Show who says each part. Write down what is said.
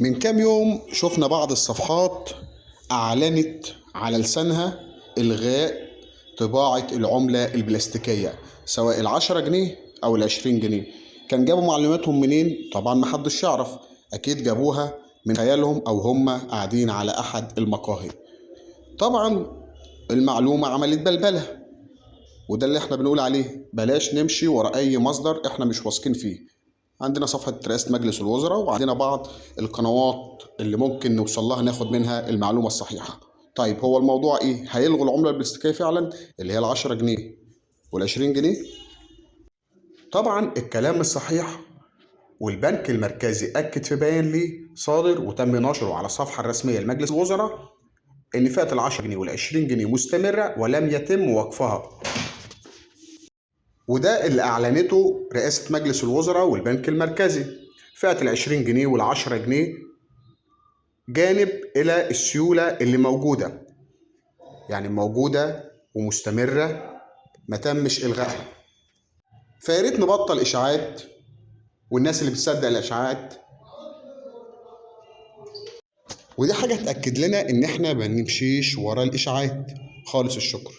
Speaker 1: من كام يوم شفنا بعض الصفحات أعلنت على لسانها إلغاء طباعة العملة البلاستيكية سواء 10 جنيه أو 20 جنيه. كان جابوا معلوماتهم منين؟ طبعا محدش يعرف، أكيد جابوها من خيالهم أو هم قاعدين على أحد المقاهي. طبعا المعلومة عملت بلبلة، وده اللي احنا بنقول عليه، بلاش نمشي ورا أي مصدر احنا مش واثقين فيه. عندنا صفحة رئاسة مجلس الوزراء وعندنا بعض القنوات اللي ممكن نوصل لها ناخد منها المعلومة الصحيحة. طيب هو الموضوع ايه؟ هيلغوا العملة البلاستيكية فعلا اللي هي 10 جنيه 20 جنيه؟ طبعا الكلام الصحيح، والبنك المركزي أكد في بيان ليه صادر وتم نشره على الصفحة الرسمية لمجلس الوزراء إن فئة 10 جنيه 20 جنيه مستمرة ولم يتم وقفها، وده اللي أعلنته رئاسة مجلس الوزراء والبنك المركزي. فئة 20 جنيه 10 جنيه جانب إلى السيولة اللي موجودة، يعني موجودة ومستمرة ما تمش إلغائها. فياريت نبطل إشاعات والناس اللي بتصدق الإشاعات، ودي حاجة تأكد لنا إن إحنا ما نمشيش ورا الإشاعات. خالص الشكر.